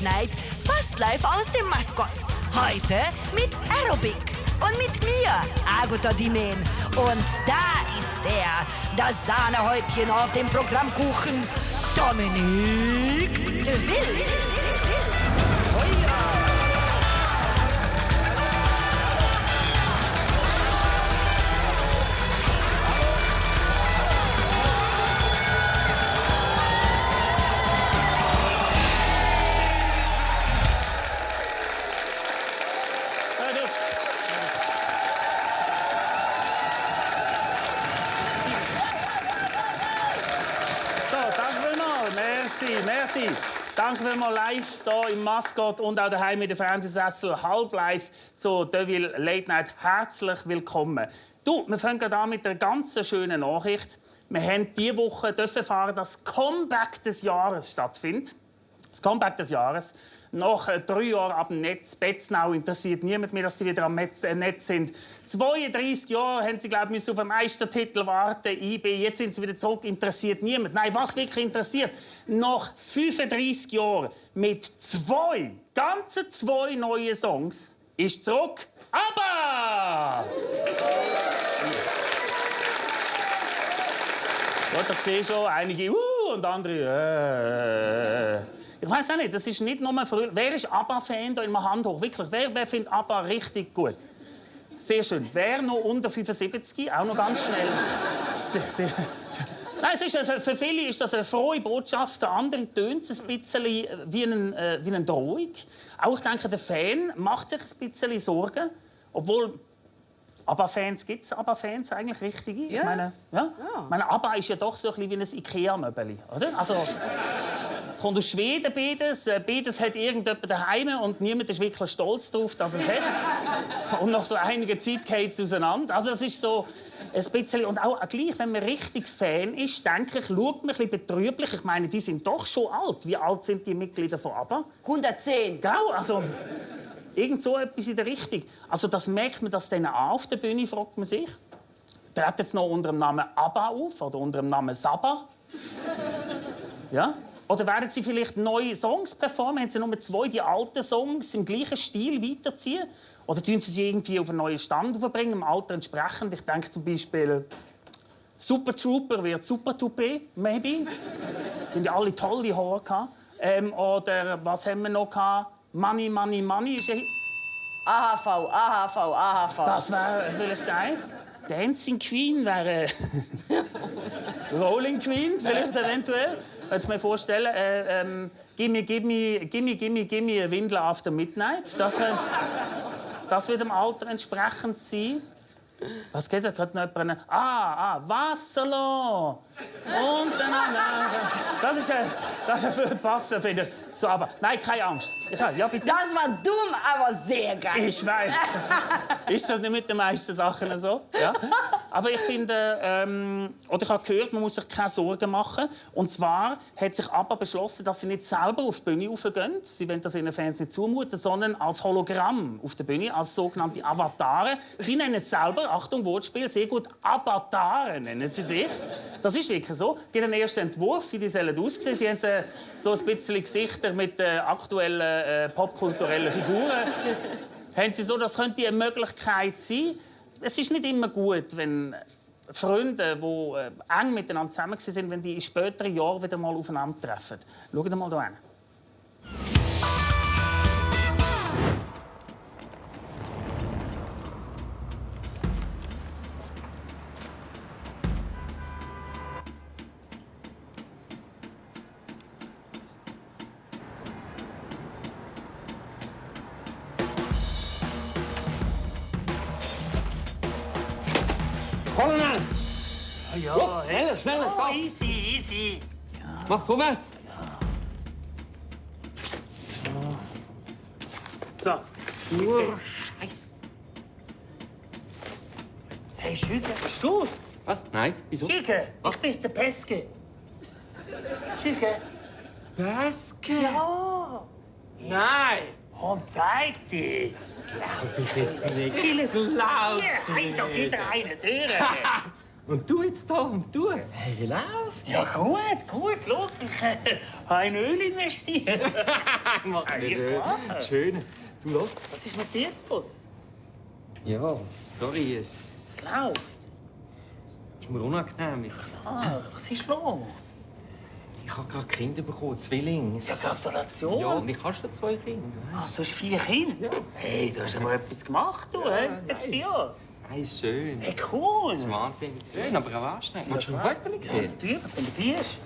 Late Night fast live aus dem Maskott. Heute mit Aerobic und mit mir, Agota Dimen. Und da ist er, das Sahnehäubchen auf dem Programmkuchen, Dominique de Ville. Merci. Danke vielmals live hier im Maskott und auch daheim mit dem Fernsehsessel halb live zu Deville Late Night. Herzlich willkommen. Du, wir fangen gerade an mit einer ganz schönen Nachricht. Wir haben diese Woche erfahren, dass das Comeback des Jahres stattfindet. Das Comeback des Jahres. Nach 3 Jahren ab dem Netz. Betznau interessiert niemand mehr, dass sie wieder am Netz sind. 32 Jahre haben sie, glaube ich, auf den Meistertitel warten. IB. Jetzt sind sie wieder zurück. Interessiert niemand. Nein, was wirklich interessiert, nach 35 Jahren mit 2 neuen Songs ist zurück ABBA! Ja, da sehe ich schon einige und andere Ich weiß auch nicht, das ist nicht nur früher. Wer ist ABBA-Fan hier in der Hand hoch? Wirklich, wer findet ABBA richtig gut? Sehr schön. Wer noch unter 75? Auch noch ganz schnell. Nein, es ist, für viele ist das eine frohe Botschaft. Für andere tönt es ein bisschen wie eine Drohung. Auch ich denke, der Fan macht sich ein bisschen Sorgen. Obwohl, ABBA-Fans, gibt es ABBA-Fans eigentlich richtige? Ja. Ich meine, ABBA ist ja doch so ein bisschen wie ein Ikea-Möbel, oder? Also, es kommt aus Schweden, beides. Beides hat irgendjemand daheim und niemand ist wirklich stolz darauf, dass es hat. Und nach so einiger Zeit geht es auseinander. Also es ist so ein bisschen... Und auch gleich, wenn man richtig Fan ist, denke ich, schaut man ein bisschen betrüblich. Ich meine, die sind doch schon alt. Wie alt sind die Mitglieder von ABBA? 110. Gell? Also, irgend so etwas in der Richtung. Also das merkt man das denen an auf der Bühne, fragt man sich. Tritt jetzt noch unter dem Namen ABBA auf oder unter dem Namen Saba? Ja? Oder werden sie vielleicht neue Songs performen? Haben sie nur 2 die alten Songs im gleichen Stil weiterziehen? Oder tun sie irgendwie auf einen neuen Stand bringen, im Alter entsprechend? Ich denke zum Beispiel, Super Trooper wird Super Toupé, maybe. Die hatten ja alle tolle Haare. Oder was haben wir noch? Money, Money, Money. AHV, AHV, AHV. Das wäre vielleicht eins. Dancing Queen wäre... Rolling Queen, vielleicht eventuell. Könnt ihr mir vorstellen, gimme a Windel after midnight. Das wird dem Alter entsprechend sein. Was geht da? Könnte noch jemand... Wasserlo! Und dann... Das würde passen, finde ich. So, aber... Nein, keine Angst. Ja, bitte. Das war dumm, aber sehr geil. Ich weiß. Ist das nicht mit den meisten Sachen so? Ja. Aber ich finde, oder ich habe gehört, man muss sich keine Sorgen machen. Und zwar hat sich ABBA beschlossen, dass sie nicht selber auf die Bühne raufgehen. Sie wollen das ihren Fans nicht zumuten, sondern als Hologramm auf der Bühne, als sogenannte Avatare. Sie nennen es selber, Achtung, Wortspiel, sehr gut, Avatare nennen sie sich. Das ist wirklich so. Es gibt einen ersten Entwurf, wie die sollen aussehen. Sie haben so ein bisschen Gesichter mit aktuellen popkulturellen Figuren. Haben sie so, das könnte eine Möglichkeit sein. Es ist nicht immer gut, wenn Freunde, die eng miteinander zusammen sind, wenn die in späteren Jahren wieder mal aufeinandertreffen. Schaut mal hier hin. Colonel! Ja, Los, schneller, oh, easy. Ja. Mach vorwärts! So. Scheiße. Hey, Schüge, bist du's? Was? Nein, wieso? Schüge, ich bin's, der Peske. Schüge. Peske? Ja. Nein! Und zeig dich. Glaub ich jetzt nicht. Vieles. Glaub's Hier, halt doch nicht. wieder eine Tür. Und du jetzt da und du? Hey, wie läuft's? Ja, gut. Schau, ich habe in Öl investiert. Schön. Du, los. Was ist mit dir los? Ja, sorry, es Was läuft? ist mir unangenehm. Was ist los? Ich habe gerade Kinder bekommen, Zwillinge. Ja, Gratulation. Ja, und ich habe schon 2 Kinder. Was, du hast 4 Kinder? Ja. Hey, du hast aber etwas gemacht, du, hä? Letztes Jahr. Hey, ist schön. Hey, cool. Das ist wahnsinnig schön, aber auch anstrengend. Willst du ein Foto Ja, sehen? natürlich, wenn du bist.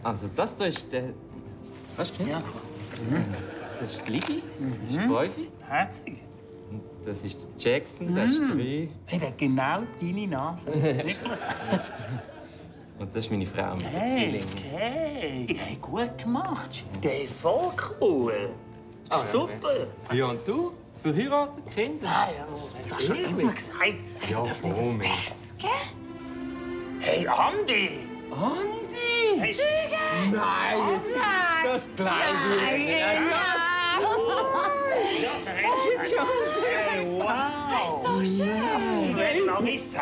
Also, das hier ist der... Weißt du, Ja, ja. klar. Das ist die Libby, das ist 5. Herzig. Und das ist der Jackson, das ist 3. Hey, der hat genau deine Nase. Wirklich? Und das ist meine Frau mit den Hey, Zwillingen. okay. Hey, gut gemacht. Hey, voll cool. Ah, ja, Super. merci. Ja, und du? Verheiratet, Kinder? Ah, ja, du hast doch schon immer gesagt, Ja, ich darf nicht das Moment. Beste. Hey, Andi! Andi! Hey, Nein, jetzt... Das glaube ich nicht. Hey, wow! So schön! Wie lange ist es? 10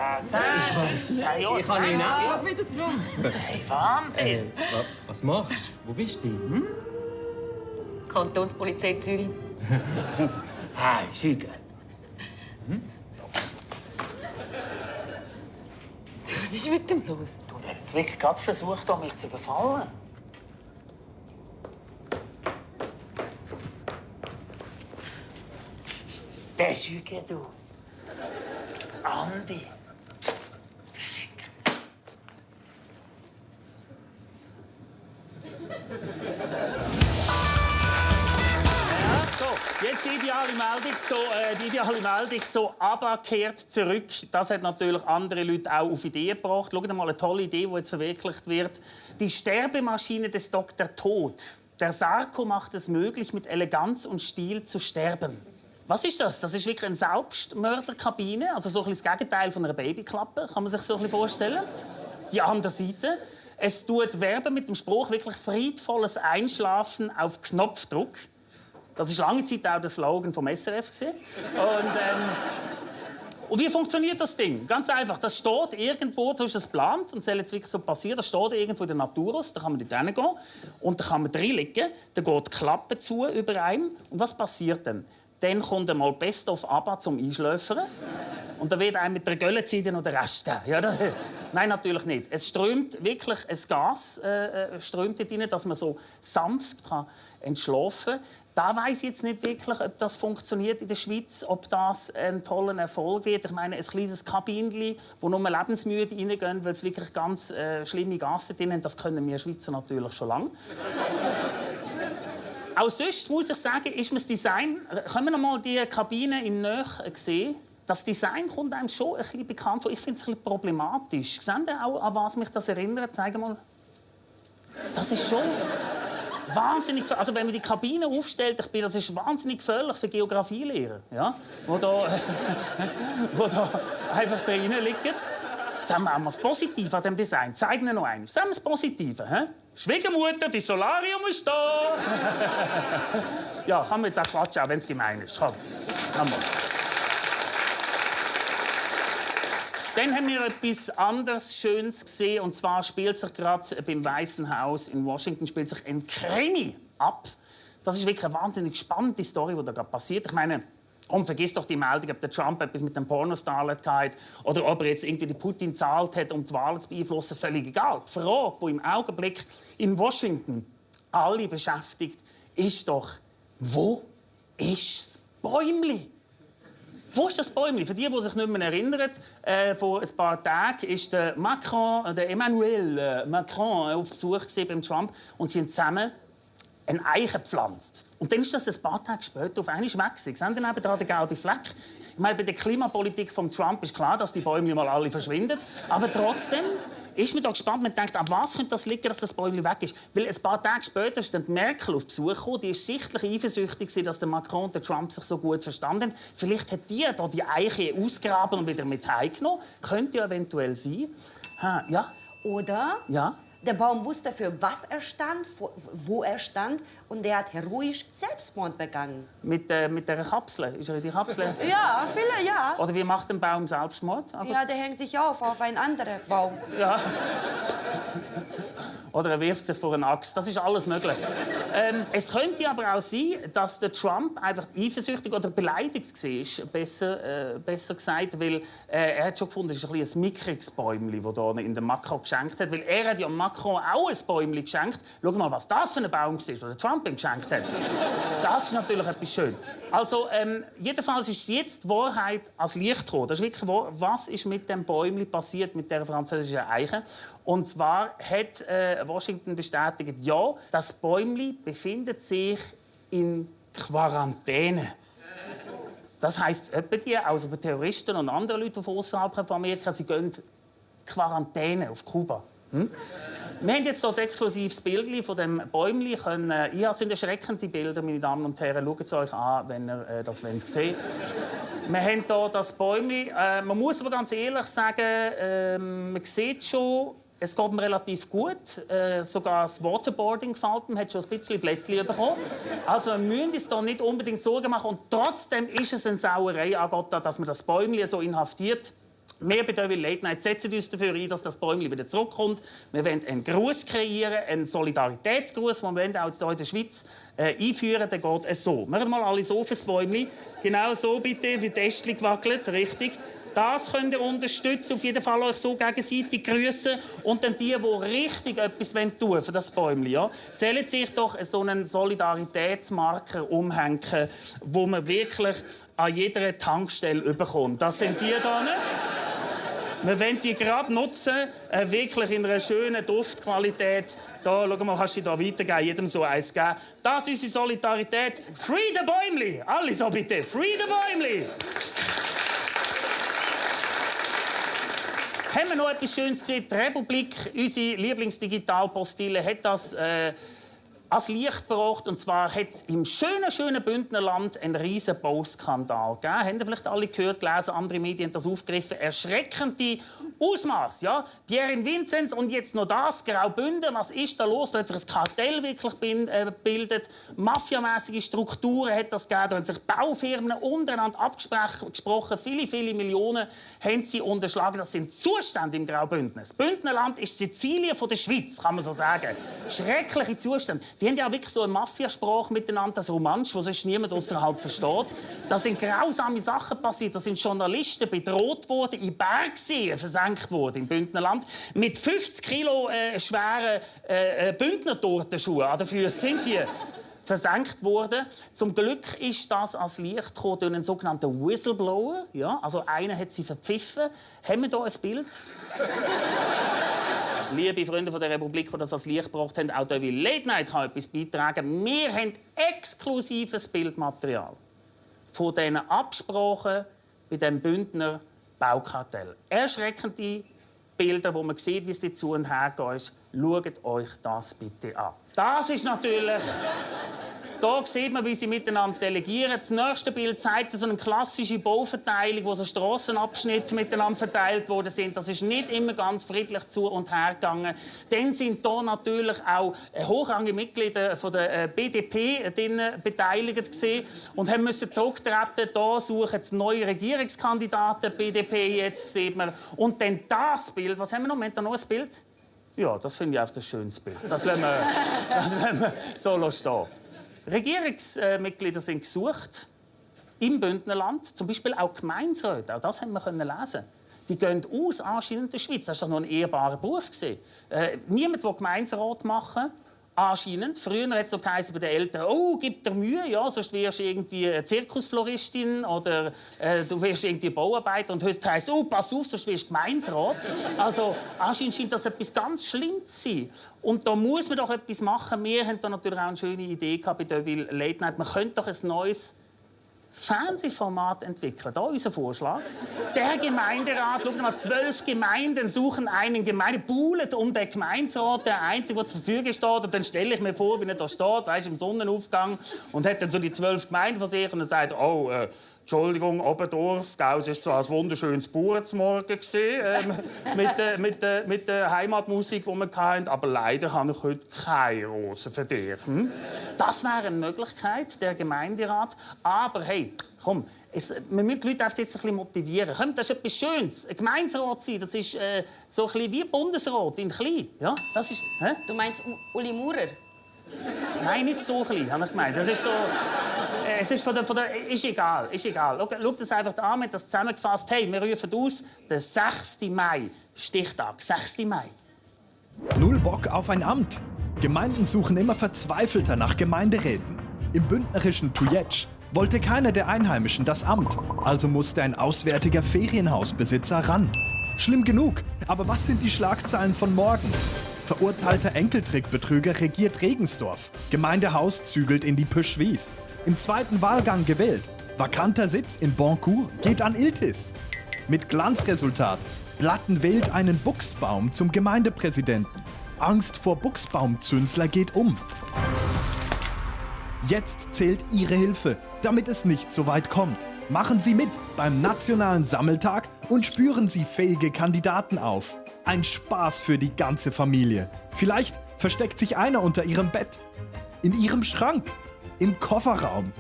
Jahre? Ich habe ihn 20 auch Jahre? wieder getroffen. Hey, Wahnsinn! Was machst du? Wo bist du? Kantonspolizei Zürich. Hey, Schüge. Was ist mit dem los? Du hast jetzt wirklich gerade versucht, mich zu überfallen. Der Schüge, du. Andi. So, jetzt die ideale Meldung so ABBA kehrt zurück. Das hat natürlich andere Leute auch auf Ideen gebracht. Schaut mal, eine tolle Idee, die jetzt verwirklicht wird. Die Sterbemaschine des Dr. Tod. Der Sarko macht es möglich, mit Eleganz und Stil zu sterben. Was ist das? Das ist wirklich eine Selbstmörderkabine, also so ein bisschen das Gegenteil von einer Babyklappe, kann man sich so ein bisschen vorstellen. Die andere Seite. Es tut werben mit dem Spruch wirklich friedvolles Einschlafen auf Knopfdruck. Das war lange Zeit auch der Slogan vom SRF. Und wie funktioniert das Ding? Ganz einfach. Das steht irgendwo, so ist es geplant und soll jetzt wirklich so passieren. Das steht irgendwo in der Natur aus. Da kann man dort hingehen und da kann man reinlegen. Dann geht die Klappe zu über einem. Und was passiert dann? Dann kommt einmal Best of ABBA zum Einschläfern. Und dann wird einem mit der Göllenzeit noch der Rest geben. Ja, nein, natürlich nicht. Es strömt wirklich ein Gas strömt dort rein, dass man so sanft entschlafen kann. Da weiss ich jetzt nicht wirklich, ob das funktioniert in der Schweiz, ob das einen tollen Erfolg wird. Ich meine, ein kleines Kabinchen, wo nur lebensmüde reingehen, weil es wirklich ganz schlimme Gase drin haben, das können wir Schweizer natürlich schon lange. Auch sonst muss ich sagen, ist mir das Design... Können wir noch mal die Kabine in Nähe sehen? Das Design kommt einem schon ein bisschen bekannt vor. Ich finde es ein bisschen problematisch. Sehen Sie auch, an was mich das erinnert? Zeig mal. Das ist schon wahnsinnig gefährlich. Also wenn man die Kabine aufstellt, das ist wahnsinnig gefährlich für Geografielehrer, ja? Wo da einfach drin liegen. Sagen wir auch mal das Positive an diesem Design. Zeigen wir noch eines. Sagen wir das Positive. He? Schwiegermutter, das Solarium ist da. Ja, kann man jetzt auch klatschen, auch wenn es gemein ist. Komm. Dann haben wir etwas anderes Schönes gesehen. Und zwar spielt sich gerade beim Weißen Haus in Washington ein Krimi ab. Das ist wirklich eine wahnsinnig spannende Story, die da gerade passiert. Ich meine, und vergiss doch die Meldung, ob der Trump etwas mit dem Pornostar hatte oder ob er jetzt irgendwie die Putin gezahlt hat, um die Wahlen zu beeinflussen. Völlig egal. Die Frage, die im Augenblick in Washington alle beschäftigt, ist doch, wo ist das Bäumli? Wo ist das Bäumli? Für die sich nicht mehr erinnern, vor ein paar Tagen ist der Emmanuel Macron auf Besuch beim Trump und sie haben zusammen eine Eiche gepflanzt. Und dann ist das ein paar Tage später auf einmal weg. Sehen Sie nebenan den gelben Fleck? Ich meine, bei der Klimapolitik von Trump ist klar, dass die Bäume mal alle verschwinden. Aber trotzdem ist man da gespannt. Man denkt, an was könnte das liegen, dass das Bäumchen weg ist? Weil ein paar Tage später ist dann Merkel auf Besuch gekommen. Die war sichtlich eifersüchtig, dass der Macron und der Trump sich so gut verstanden. Vielleicht hat die da die Eiche ausgegraben und wieder mit heimgenommen. Könnte ja eventuell sein. Ja? Oder Ja? Der Baum wusste, für was er stand, wo er stand, und der hat heroisch Selbstmord begangen. Mit der Kapsel? Ist er in die Kapsel? Ja, viele, ja. Oder wie macht ein Baum Selbstmord? Ja, der hängt sich auf einen anderen Baum. Ja. Oder er wirft sich vor eine Axt. Das ist alles möglich. Es könnte aber auch sein, dass der Trump einfach eifersüchtig oder beleidigt war, besser gesagt, weil er hat schon gefunden, es ist ein mickriges Bäumchen, das er in der Macron geschenkt hat. Weil er hat ja Macron auch ein Bäumchen geschenkt. Schau mal, was das für ein Baum war, den Trump ihm geschenkt hat. Das ist natürlich etwas Schönes. Also, jedenfalls ist jetzt die Wahrheit als Licht gekommen. Das ist wirklich wahr. Was ist mit dem Bäumchen passiert, mit der französischen Eiche? Und zwar hat Washington bestätigt, ja, das Bäumchen befindet sich in Quarantäne. Das heisst, die, also die Terroristen und andere Leute von außerhalb von Amerika, sie gehen in Quarantäne auf Kuba. Wir haben jetzt hier ein exklusives Bild von dem Bäumchen. Ja, es sind erschreckende Bilder, meine Damen und Herren. Schaut es euch an, wenn ihr das sehen wollt. Wir haben hier das Bäumchen. Man muss aber ganz ehrlich sagen, man sieht schon, es geht mir relativ gut. Sogar das Waterboarding gefällt mir. Man hat schon ein bisschen Blättchen bekommen. Also wir müssen uns da nicht unbedingt Sorgen machen. Und trotzdem ist es eine Sauerei an Gott, dass man das Bäumchen so inhaftiert. Wir bei Devil Late Night setzen uns dafür ein, dass das Bäumchen wieder zurückkommt. Wir wollen einen Gruß kreieren, einen Solidaritätsgruß, den wir auch hier in der Schweiz einführen. Der geht so. Machen wir mal alle so fürs Bäumchen. Genau so bitte, wie das Ästchen gewackelt, richtig. Das könnt ihr unterstützen, auf jeden Fall euch so gegenseitig grüßen. Und dann die richtig etwas tun wollen für das Bäumchen, ja, sollen sich doch so einen Solidaritätsmarker umhängen, wo man wirklich an jeder Tankstelle bekommt. Das sind die hier. Wir wollen die gerade nutzen, wirklich in einer schönen Duftqualität. Da, schau mal, kannst du da weitergeben, jedem so eins geben. Das ist unsere Solidarität. Free the Bäumli! Alle so bitte, free the Bäumli! Haben wir noch etwas Schönes gesehen? Die Republik, unsere Lieblingsdigitalpostille, hat das ans Licht gebracht. Und zwar hat es im schönen Bündnerland einen riesen Bauskandal gegeben. Haben ihr vielleicht alle gehört, gelesen, andere Medien haben das aufgegriffen. Erschreckende Ausmaß, ja? Pierre in Vinzenz und jetzt noch das, Graubünden. Was ist da los? Da hat sich ein Kartell wirklich gebildet. Mafiamäßige Strukturen hat das gegeben. Da haben sich Baufirmen untereinander abgesprochen. Viele Millionen haben sie unterschlagen. Das sind Zustände im Graubünden. Das Bündnerland ist Sizilien von der Schweiz, kann man so sagen. Schreckliche Zustände. Die haben ja auch wirklich so eine Mafiasprache miteinander, das Romansch, das sonst niemand außerhalb versteht. Da sind grausame Sachen passiert. Da sind Journalisten bedroht worden, in Bergseen versenkt worden im Bündnerland, mit 50 Kilo schweren Bündnertortenschuhen an den Füßen sind die versenkt worden. Zum Glück ist das als Licht gekommen durch einen sogenannten Whistleblower. Ja, also einer hat sie verpfiffen. Haben wir hier ein Bild? Liebe Freunde von der Republik, die das als Licht gebracht haben, auch Devil Late Night kann etwas beitragen. Wir haben exklusives Bildmaterial von diesen Absprachen bei dem Bündner Baukartell. Erschreckende Bilder, wo man sieht, wie es dazu und her geht. Schaut euch das bitte an. Das ist natürlich... Hier sieht man, wie sie miteinander delegieren. Das nächste Bild zeigt so eine klassische Bauverteilung, wo so Strassenabschnitte miteinander verteilt worden sind. Das ist nicht immer ganz friedlich zu und her gegangen. Dann sind hier natürlich auch hochrangige Mitglieder von der BDP beteiligt gewesen und haben müssen zurücktreten. Hier suchen sie neue Regierungskandidaten, BDP jetzt sieht man. Und dann das Bild. Was haben wir noch? Haben wir da noch ein Bild? Ja, das finde ich auch das schönste Bild. Das lassen wir so stehen. Regierungsmitglieder sind gesucht im Bündnerland, zum Beispiel auch Gemeinderäte. Auch das haben wir lesen. Die gehen aus, anscheinend in der Schweiz. Das war doch noch ein ehrbarer Beruf. Niemand will Gemeinderat machen. Anscheinend. Früher hat es so geheißen bei den Eltern, oh, gib dir Mühe, ja, sonst wirst du irgendwie eine Zirkusfloristin oder du wirst irgendwie Bauarbeiter. Und heute heisst es, oh, pass auf, sonst wirst du Gemeinderat. Also anscheinend scheint das etwas ganz Schlimmes zu sein. Und da muss man doch etwas machen. Wir haben da natürlich auch eine schöne Idee gehabt bei Devil Late Night. Man könnte doch ein neues Fernsehformat entwickeln. Da unser Vorschlag. Der Gemeinderat, schau mal, 12 Gemeinden suchen einen buhlen um den Gemeinderat, der Einzige, der zur Verfügung steht. Und dann stelle ich mir vor, wie er da steht, weißt, im Sonnenaufgang, und hat dann so die 12 Gemeinden vor sich und er sagt, oh, Entschuldigung, Oberdorf, gell, es war zwar ein wunderschönes Bauernmorgen mit der Heimatmusik, die wir hatten, aber leider habe ich heute keine Rosen für dich. Das wäre eine Möglichkeit, der Gemeinderat. Aber hey, komm, wir müssen die Leute jetzt ein bisschen motivieren. Komm, das ist etwas Schönes. Ein Gemeinderat sein, das ist so ein bisschen wie Bundesrat, in klein. Ja, das ist... Hä? Du meinst Uli Maurer? Nein, nicht so klein, habe ich gemeint. Das ist so... Es ist ist egal, ist egal. Schau das einfach an, wir haben das zusammengefasst. Hey, wir rufen aus, den 6. Mai, Stichtag, 6. Mai. Null Bock auf ein Amt. Gemeinden suchen immer verzweifelter nach Gemeinderäten. Im bündnerischen Tujetsch wollte keiner der Einheimischen das Amt, also musste ein auswärtiger Ferienhausbesitzer ran. Schlimm genug, aber was sind die Schlagzeilen von morgen? Verurteilter Enkeltrickbetrüger regiert Regensdorf. Gemeindehaus zügelt in die Püschwies. Im zweiten Wahlgang gewählt. Vakanter Sitz in Boncourt geht an Iltis. Mit Glanzresultat. Platten wählt einen Buchsbaum zum Gemeindepräsidenten. Angst vor Buchsbaumzünsler geht um. Jetzt zählt Ihre Hilfe, damit es nicht so weit kommt. Machen Sie mit beim Nationalen Sammeltag und spüren Sie fähige Kandidaten auf. Ein Spaß für die ganze Familie. Vielleicht versteckt sich einer unter Ihrem Bett. In Ihrem Schrank. Im Kofferraum.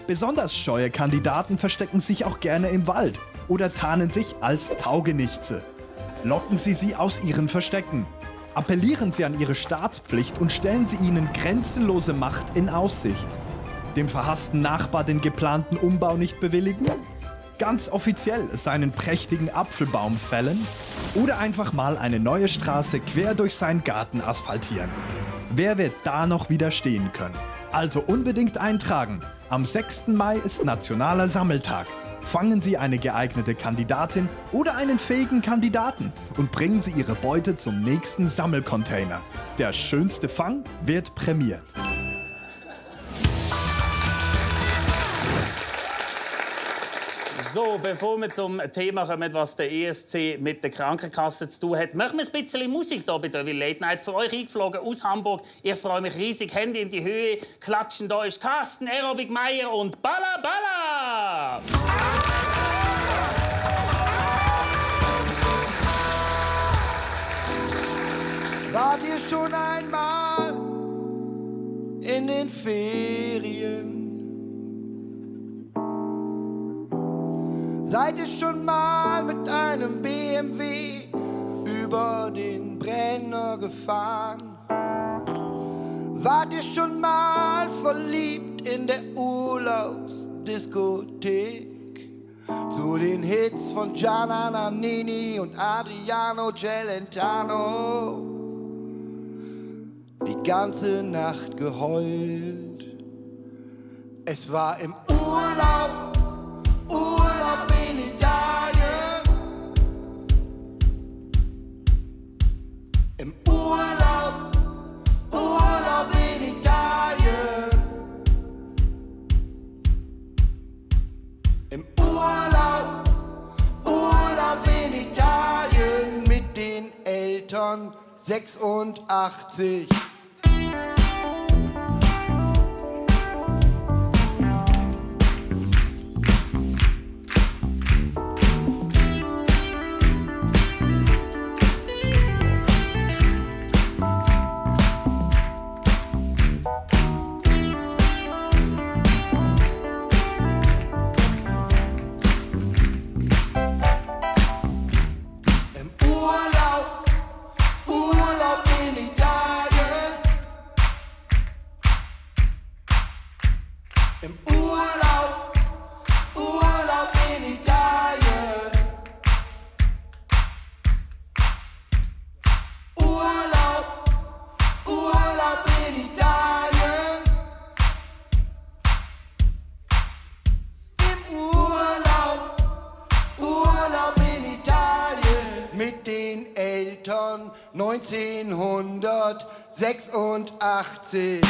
Besonders scheue Kandidaten verstecken sich auch gerne im Wald oder tarnen sich als Taugenichtse. Locken Sie sie aus ihren Verstecken. Appellieren Sie an Ihre Staatspflicht und stellen Sie ihnen grenzenlose Macht in Aussicht. Dem verhassten Nachbar den geplanten Umbau nicht bewilligen? Ganz offiziell seinen prächtigen Apfelbaum fällen? Oder einfach mal eine neue Straße quer durch seinen Garten asphaltieren? Wer wird da noch widerstehen können? Also unbedingt eintragen. Am 6. Mai ist Nationaler Sammeltag. Fangen Sie eine geeignete Kandidatin oder einen fähigen Kandidaten und bringen Sie Ihre Beute zum nächsten Sammelcontainer. Der schönste Fang wird prämiert. So, bevor wir zum Thema kommen, was der ESC mit der Krankenkasse zu tun hat, machen wir ein bisschen Musik hier bei der Will Late Night. Für euch eingeflogen aus Hamburg. Ich freue mich riesig. Hände in die Höhe, klatschen. Da ist Carsten, Aerobic Meier und Balla Balla! Wart ihr schon einmal in den Ferien? Seid ihr schon mal mit einem BMW über den Brenner gefahren? Wart ihr schon mal verliebt in der Urlaubsdiskothek? Zu den Hits von Gianna Nannini und Adriano Celentano die ganze Nacht geheult. Es war im Urlaub in Italien. Im Urlaub in Italien. Im Urlaub in Italien mit den Eltern 86. Mit den Eltern 1986.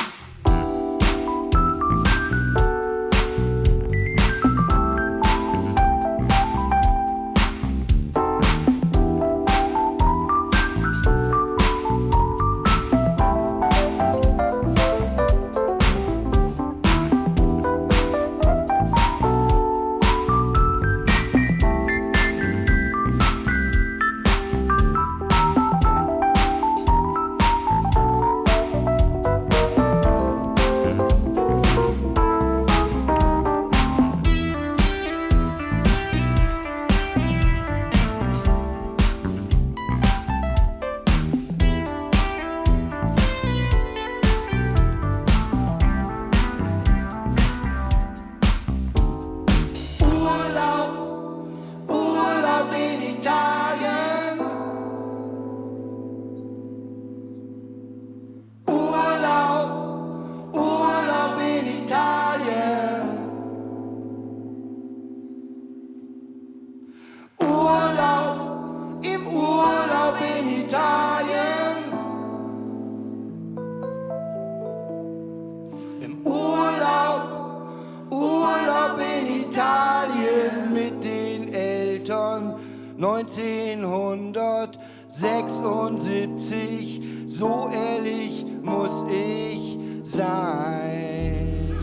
1976, so ehrlich muss ich sein.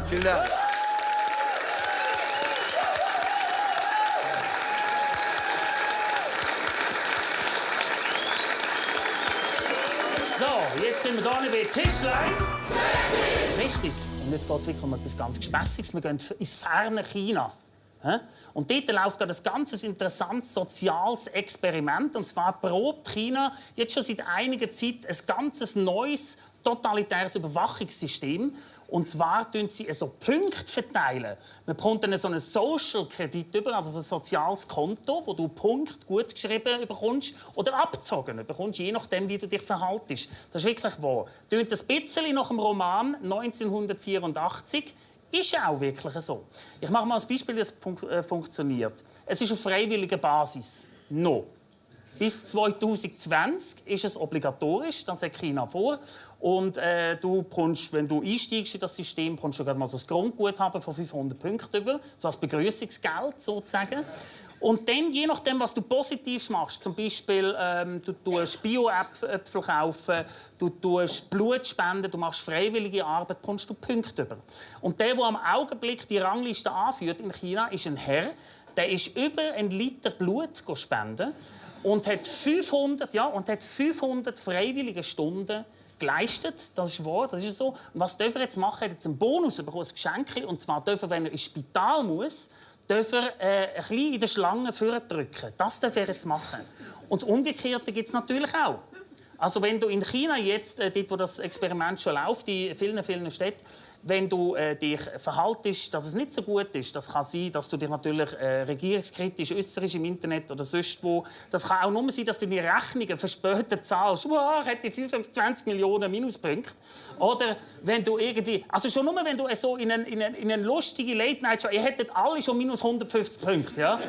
Vielen Dank. So, jetzt sind wir hier bei Tischlein. Richtig. Und jetzt geht es wirklich um etwas ganz Gespässiges. Wir gehen ins ferne China. Und dort läuft gerade ein ganz interessantes soziales Experiment. Und zwar probt China jetzt schon seit einiger Zeit ein ganz neues totalitäres Überwachungssystem. Und zwar verteilen sie so Punkte verteilen. Man bekommt dann so einen Social-Kredit über, also ein soziales Konto, wo du Punkte gut geschrieben bekommst oder abgezogen bekommst, je nachdem, wie du dich verhaltest. Das ist wirklich wahr. Tönt ein bisschen nach dem Roman 1984. Ist auch wirklich so. Ich mache mal ein Beispiel, wie es funktioniert. Es ist auf freiwilliger Basis. No. Bis 2020 ist es obligatorisch, das hat China vor. Und du bekommst, wenn du einsteigst in das System, bekommst du mal so ein Grundguthaben von 500 Punkten über, so als Begrüßungsgeld sozusagen. Und dann, je nachdem, was du positiv machst, zum Beispiel du tust Bio-Äpfel kaufen, du tust Blut spenden, du machst freiwillige Arbeit, bekommst du Punkte über. Und der am Augenblick die Rangliste anführt in China, ist ein Herr, der ist über 1 Liter Blut spenden und hat 500 freiwillige Stunden geleistet. Das ist wahr, das ist so. Und was darf er jetzt machen? Er hat jetzt einen Bonus bekommen, ein Geschenk. Und zwar darf er, wenn er ins Spital muss, darf er ein bisschen in der Schlange drücken. Das darf er jetzt machen. Und das Umgekehrte gibt es natürlich auch. Also wenn du in China jetzt, dort wo das Experiment schon läuft, in vielen Städten, wenn du dich verhaltest, dass es nicht so gut ist, das kann sein, dass du dich natürlich regierungskritisch äußerst im Internet oder sonst wo. Das kann auch nur sein, dass du die Rechnungen verspätet zahlst. Wow, ich hätte 25 Millionen Minuspunkte. Oder wenn du irgendwie, also schon nur, wenn du so in eine lustige Late-Night-Show, ihr hättet alle schon minus 150 Punkte, ja?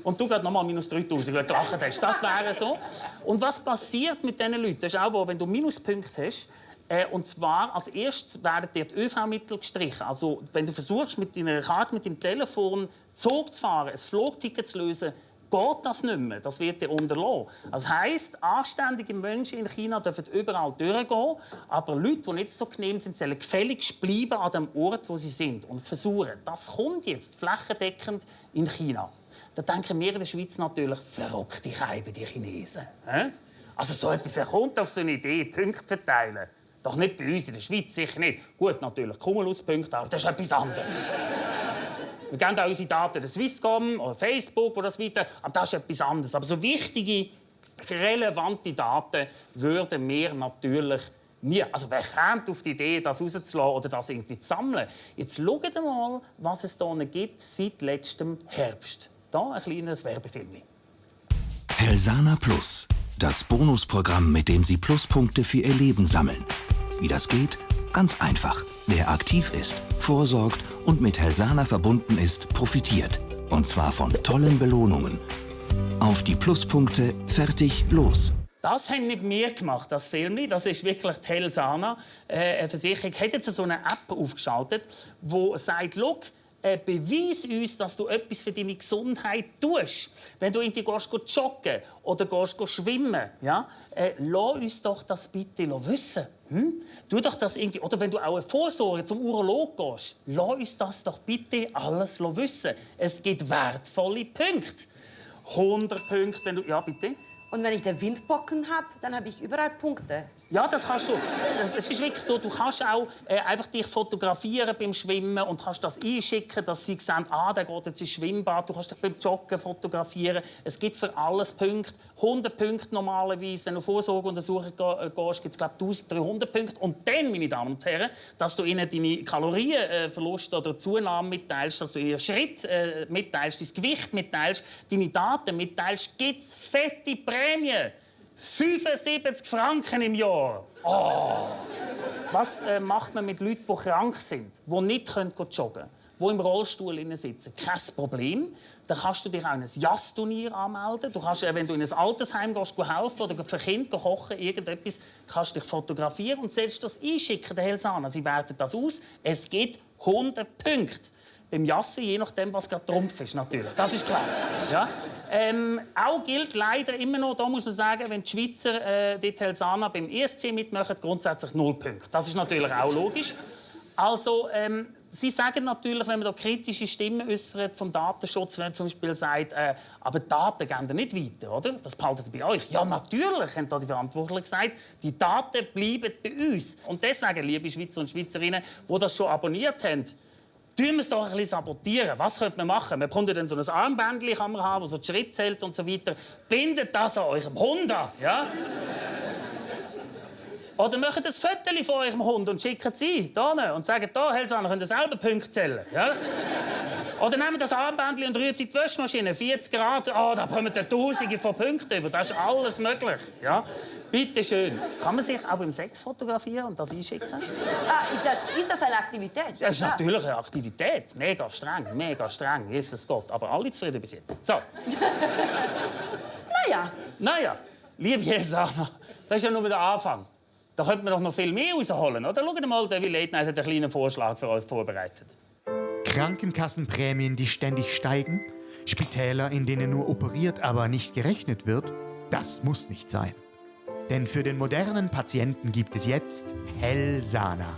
Und du gehst nochmal minus 3000, weil du gelacht hast. Das wäre so. Und was passiert mit diesen Leuten? Das ist auch, wenn du Minuspunkte hast. Und zwar, als erstes werden dir die ÖV-Mittel gestrichen. Also, wenn du versuchst, mit deiner Karte, mit deinem Telefon Zug zu fahren, ein Flugticket zu lösen, geht das nicht mehr. Das wird dir unterlassen. Das heisst, anständige Menschen in China dürfen überall durchgehen, aber Leute, die nicht so genehm sind, sollen gefälligst bleiben an dem Ort, wo sie sind und versuchen. Das kommt jetzt flächendeckend in China. Da denken wir in der Schweiz natürlich, verrückte Scheiben, die Chinesen. Also so etwas, wer kommt auf so eine Idee, Punkte verteilen? Doch nicht bei uns in der Schweiz, sicher nicht. Gut, natürlich, Cumulus-Punkte, aber das ist etwas anderes. Wir geben auch unsere Daten der Swisscom oder Facebook oder das weiter, aber das ist etwas anderes. Aber so wichtige, relevante Daten würden wir natürlich nie. Also wer kommt auf die Idee, das rauszulassen oder das irgendwie zu sammeln? Jetzt schaut mal, was es hier gibt seit letztem Herbst. Hier ein kleines Werbefilm. Helsana Plus, das Bonusprogramm, mit dem Sie Pluspunkte für Ihr Leben sammeln. Wie das geht? Ganz einfach. Wer aktiv ist, vorsorgt und mit Helsana verbunden ist, profitiert. Und zwar von tollen Belohnungen. Auf die Pluspunkte, fertig, los. Das haben nicht wir gemacht, das Film. Das ist wirklich die Helsana. Eine Versicherung hat jetzt so eine App aufgeschaltet, die sagt, «Schau, beweis uns, dass du etwas für deine Gesundheit tust. Wenn du irgendwie joggen oder schwimmen, ja, lass uns doch das bitte wissen. Tu doch das irgendwie. Oder wenn du auch eine Vorsorge zum Urolog gehst, lass uns das doch bitte alles wissen. Es gibt wertvolle Punkte. 100 Punkte, wenn du... Ja, bitte? Und wenn ich den Windpocken habe, dann habe ich überall Punkte. Ja, das kannst du. Es ist wirklich so, du kannst auch einfach dich fotografieren beim Schwimmen und kannst das einschicken, dass sie sehen, der geht jetzt ins Schwimmbad. Du kannst dich beim Joggen fotografieren. Es gibt für alles Punkte. 100 Punkte normalerweise. Wenn du Vorsorgeuntersuchungen gehst, gibt es, glaube ich, 1300 Punkte. Und dann, meine Damen und Herren, dass du ihnen deine Kalorienverlust oder Zunahme mitteilst, dass du ihren Schritt mitteilst, dein Gewicht mitteilst, deine Daten mitteilst, gibt es fette Prämie. 75 Franken im Jahr. Oh. Was macht man mit Leuten, die krank sind, die nicht joggen können, die im Rollstuhl sitzen? Kein Problem. Dann kannst du dich auch in ein Jazzturnier anmelden. Du kannst, wenn du in ein Altersheim gehst, helfen oder für Kinder kochen, irgendetwas, kannst du dich fotografieren und selbst das einschicken, der Helsana. Sie werten das aus. Es gibt 100 Punkte. beim Jassen, je nachdem, was gerade Trumpf ist, natürlich. Das ist klar. Ja. Auch gilt leider immer noch, da muss man sagen, wenn die Schweizer dort Helsana beim ESC mitmachen, grundsätzlich 0 Punkte. Das ist natürlich auch logisch. Also, Sie sagen natürlich, wenn man da kritische Stimmen äußert vom Datenschutz, wenn man zum Beispiel sagt, aber die Daten gehen nicht weiter, oder? Das behaltet ihr bei euch. Ja, natürlich, haben da die Verantwortlichen gesagt, die Daten bleiben bei uns. Und deswegen, liebe Schweizer und Schweizerinnen, die das schon abonniert haben, tun wir es doch ein bisschen sabotieren. Was könnte man machen? Man könnte dann so ein Armbändchen haben, das so die Schritte zählt und so weiter. Bindet das an eurem Hund an, ja? Oder macht ein Foto von eurem Hund und schickt es ein, und sagt, hier, Helsana, könnt ihr selber Punkte zählen. Ja? Oder nehmt das Armbändchen und rührt sie in die Waschmaschine, 40 Grad, da kommen Tausende von Punkten über. Das ist alles möglich. Ja? Bitte schön. Kann man sich auch beim Sex fotografieren und das einschicken? Ist das eine Aktivität? Das ist natürlich eine Aktivität. Mega streng, Jesus Gott. Aber alle zufrieden bis jetzt. So. Naja, liebe Helsana, das ist ja nur der Anfang. Da könnte man doch noch viel mehr rausholen, oder? Schaut mal, David Late Night hat einen kleinen Vorschlag für euch vorbereitet. Krankenkassenprämien, die ständig steigen? Spitäler, in denen nur operiert, aber nicht gerechnet wird? Das muss nicht sein. Denn für den modernen Patienten gibt es jetzt Helsana.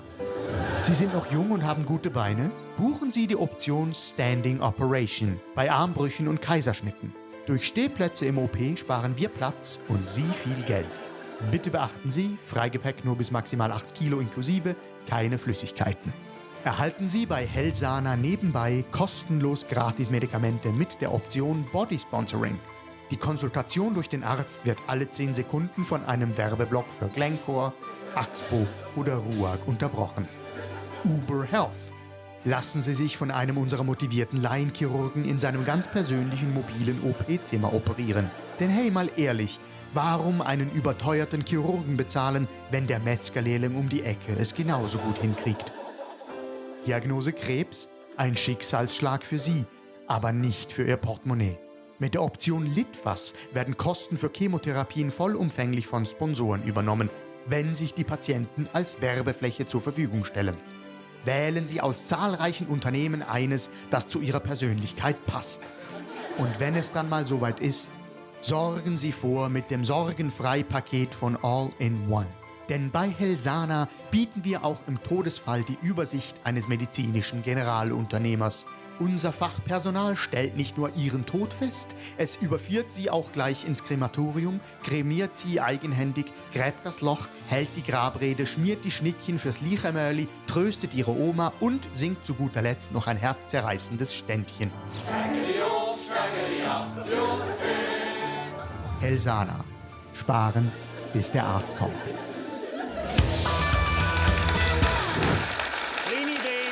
Sie sind noch jung und haben gute Beine? Buchen Sie die Option Standing Operation bei Armbrüchen und Kaiserschnitten. Durch Stehplätze im OP sparen wir Platz und Sie viel Geld. Bitte beachten Sie, Freigepäck nur bis maximal 8 Kilo inklusive, keine Flüssigkeiten. Erhalten Sie bei Helsana nebenbei kostenlos Gratis-Medikamente mit der Option Body Sponsoring. Die Konsultation durch den Arzt wird alle 10 Sekunden von einem Werbeblock für Glencore, Axpo oder RUAG unterbrochen. Uber Health. Lassen Sie sich von einem unserer motivierten Laienchirurgen in seinem ganz persönlichen mobilen OP-Zimmer operieren. Denn hey, mal ehrlich, warum einen überteuerten Chirurgen bezahlen, wenn der Metzgerlehrling um die Ecke es genauso gut hinkriegt? Diagnose Krebs? Ein Schicksalsschlag für Sie, aber nicht für Ihr Portemonnaie. Mit der Option Litfaß werden Kosten für Chemotherapien vollumfänglich von Sponsoren übernommen, wenn sich die Patienten als Werbefläche zur Verfügung stellen. Wählen Sie aus zahlreichen Unternehmen eines, das zu Ihrer Persönlichkeit passt. Und wenn es dann mal soweit ist, sorgen Sie vor mit dem Sorgenfrei-Paket von All-in-One. Denn bei Helsana bieten wir auch im Todesfall die Übersicht eines medizinischen Generalunternehmers. Unser Fachpersonal stellt nicht nur Ihren Tod fest, es überführt Sie auch gleich ins Krematorium, cremiert Sie eigenhändig, gräbt das Loch, hält die Grabrede, schmiert die Schnittchen fürs Lichermörli, tröstet Ihre Oma und singt zu guter Letzt noch ein herzzerreißendes Ständchen. Helsana. Sparen, bis der Arzt kommt. Kleine Idee.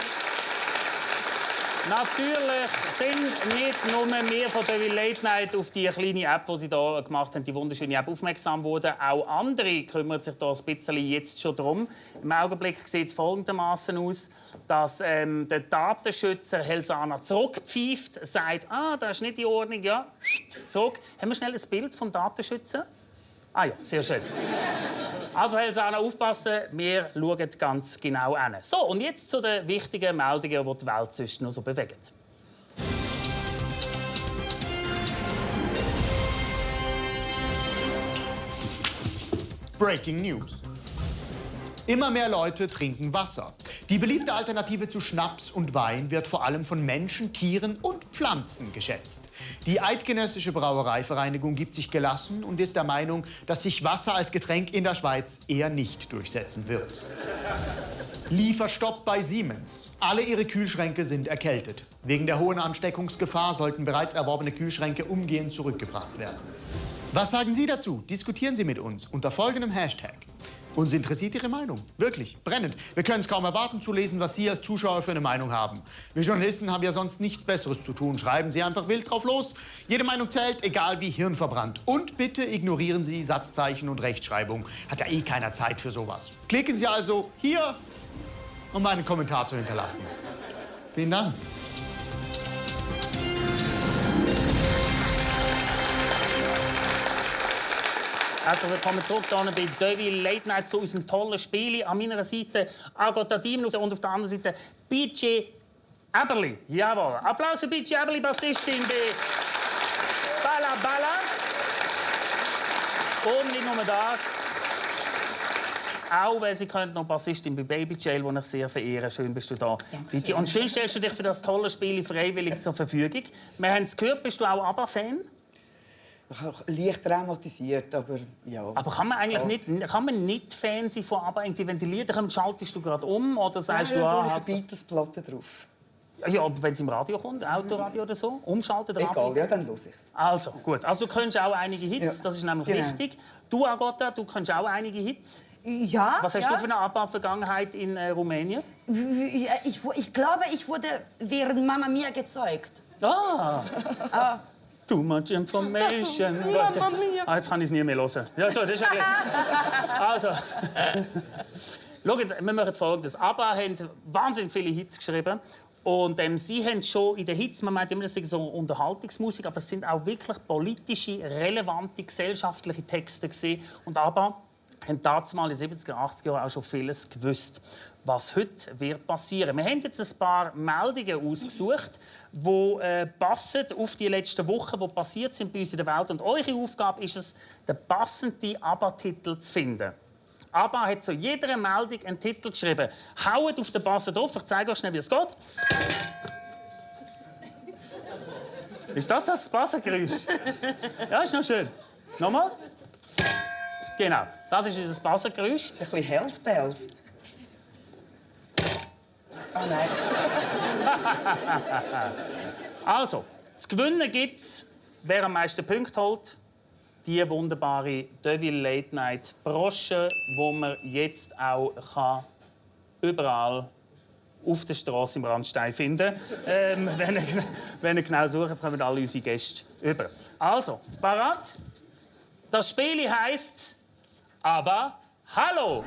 Natürlich sind nicht nur wir von der Late Night auf die kleine App, die sie hier gemacht haben, die wunderschöne App, aufmerksam geworden. Auch andere kümmern sich da ein bisschen jetzt schon darum. Im Augenblick sieht es folgendermaßen aus, dass der Datenschützer Helsana zurückpfeift, sagt, das ist nicht in Ordnung, ja, zurück. Haben wir schnell ein Bild vom Datenschützer? Ah ja, sehr schön. Also Helsana, aufpassen, wir schauen ganz genau hin. So, und jetzt zu den wichtigen Meldungen, die die Welt sonst noch so bewegen. Breaking News. Immer mehr Leute trinken Wasser. Die beliebte Alternative zu Schnaps und Wein wird vor allem von Menschen, Tieren und Pflanzen geschätzt. Die Eidgenössische Brauereivereinigung gibt sich gelassen und ist der Meinung, dass sich Wasser als Getränk in der Schweiz eher nicht durchsetzen wird. Lieferstopp bei Siemens. Alle ihre Kühlschränke sind erkältet. Wegen der hohen Ansteckungsgefahr sollten bereits erworbene Kühlschränke umgehend zurückgebracht werden. Was sagen Sie dazu? Diskutieren Sie mit uns unter folgendem Hashtag. Uns interessiert Ihre Meinung. Wirklich, brennend. Wir können es kaum erwarten zu lesen, was Sie als Zuschauer für eine Meinung haben. Wir Journalisten haben ja sonst nichts Besseres zu tun. Schreiben Sie einfach wild drauf los. Jede Meinung zählt, egal wie hirnverbrannt. Und bitte ignorieren Sie Satzzeichen und Rechtschreibung. Hat ja eh keiner Zeit für sowas. Klicken Sie also hier, um einen Kommentar zu hinterlassen. Vielen Dank. Also, willkommen zurück hier bei David Late Night zu unserem tollen Spiel. An meiner Seite Agatha Diemen und auf der anderen Seite BJ Eberli, jawohl. Applaus für Bici Eberli, Bassistin bei Balla Balla. Und nicht nur das. Auch, weil sie noch Bassistin bei Baby Jail, die ich sehr verehre. Schön bist du da. Bici. Und schön stellst du dich für das tolle Spiel freiwillig zur Verfügung. Wir haben es gehört, bist du auch ABBA-Fan? Leicht traumatisiert, aber ja. Aber kann man eigentlich nicht Fan sein von ABBA? Wenn die Lieder kommen, schaltest du gerade um oder sagst du... Da ist eine Beatles-Platte drauf. Ja, aber wenn es im Radio kommt, Autoradio oder so, umschalten? Egal, ja, dann los ich's. Also, gut. Also, du kennst auch einige Hits, Ja. das ist nämlich Genau. wichtig. Du, Agota, du kennst auch einige Hits. Ja. Was hast ja. du für eine ABBA-Vergangenheit in Rumänien? Ja, ich glaube, ich wurde während Mama Mia gezeugt. Too much information. Mamma mia. Jetzt kann ich es nie mehr hören. Ja, so, das ist ja also, schau jetzt, wir machen Folgendes. ABBA haben wahnsinnig viele Hits geschrieben. Und sie haben schon in den Hits, man meint immer, das ist so Unterhaltungsmusik, aber es sind auch wirklich politische, relevante, gesellschaftliche Texte gewesen. Und ABBA haben damals in den 70er, 80er Jahren auch schon vieles gewusst, was heute wird passieren. Wir haben jetzt ein paar Meldungen ausgesucht, die passen auf die letzten Wochen, die passiert sind bei uns in der Welt. Und eure Aufgabe ist es, den passenden ABBA-Titel zu finden. ABBA hat zu jeder Meldung einen Titel geschrieben. Haut auf den Buzzer drauf. Ich zeige euch schnell, wie es geht. Ist das Buzzergeräusch? Ja, ist noch schön. Nochmal. Genau, das ist unser Buzzergeräusch. Ein bisschen Health Bells. Oh nein. Also, zu gewinnen gibt es, wer am meisten Punkte holt, die wunderbare Deville Late Night Brosche, die man jetzt auch überall auf der Straße im Randstein finden kann. Wenn ihr genau sucht, kommen alle unsere Gäste über. Also, parat? Das Spiel heisst aber Hallo!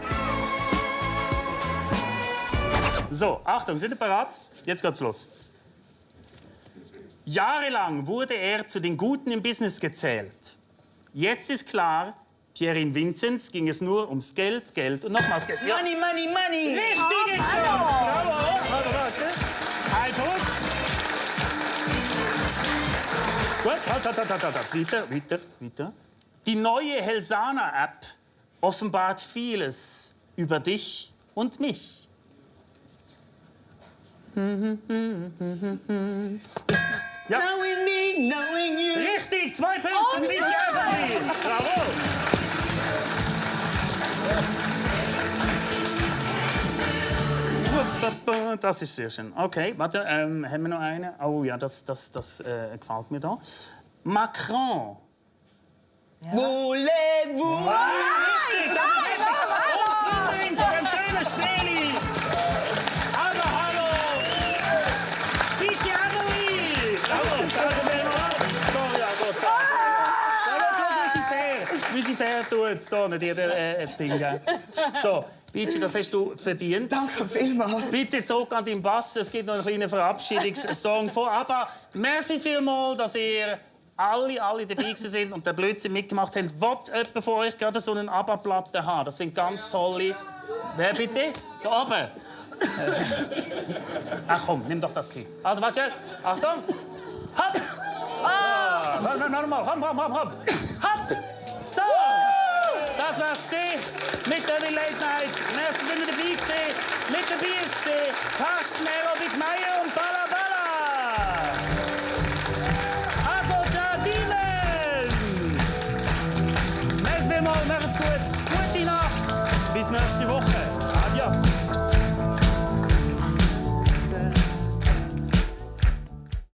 So, Achtung, sind ihr bereit? Jetzt geht's los. Jahrelang wurde er zu den Guten im Business gezählt. Jetzt ist klar, Pierin Vinzenz ging es nur ums Geld, Geld und nochmals Geld. Ja. Money, money, money! Richtig ist das! Bravo! Warte. Ein Punkt. Gut, weiter. Die neue Helsana-App offenbart vieles über dich und mich. Ja. Knowing me, knowing you. Richtig, 2 Punkte für mich. Bravo! Das ist sehr schön. Okay, warte, haben wir noch eine? Oh ja, das gefällt mir da. Macron. Voulez-vous? Nein, nein, ein schönes Spiel. Aber hallo. Bici Eberli. Bravo, sorry, Gott. Wie sie fair tut, da nicht jeder das Ding. So, Bici, das hast du verdient. Danke vielmals. Bitte zurück an deinen Bass. Es gibt noch einen kleinen Verabschiedungssong vor. Aber merci vielmals, dass ihr alle dabei sind und den Blödsinn mitgemacht haben. Wollt jemand von euch gerade so eine ABBA-Platte haben? Das sind ganz tolle... Wer bitte? Da oben. Ach komm, nimm doch das Ziel. Also, warte. Achtung. Hopp. Nochmal. Hopp. Hopp. So. Das war's mit der Late Night. Merci, wenn ihr dabei gewesen. Mit dabei ist Carsten Aerobic Meier und Balla Balla.